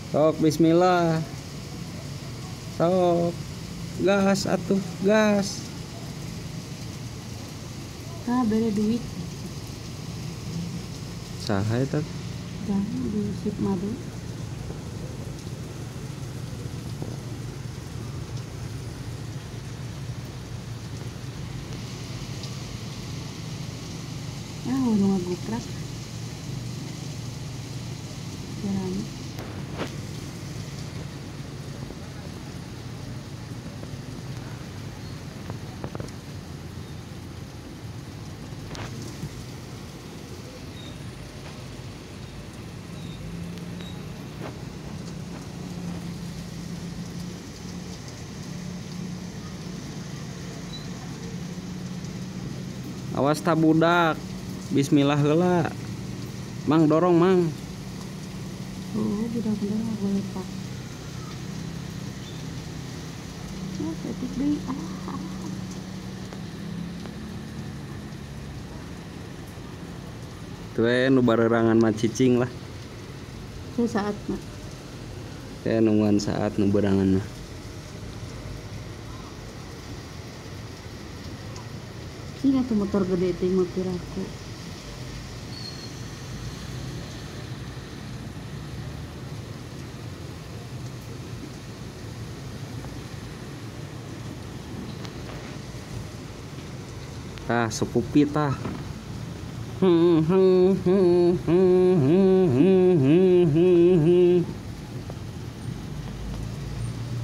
Sok bismillah. Sok gas atuh gas. Tah bere duit. Saha eta? Tah di sip madu. Ah, udah ngaguprak. Jalan. Awas ta budak. Bismillah heula. Mang dorong, Mang. Oh, budak-budak nggak boleh pak. Oh, setik deui. Ah. Tuh nu barerangan mah cicing lah. Saat mah. Teh nungguan saat nu berangan mah. Sini tuh motor gede teh mau piraku. Tah sepupi tah.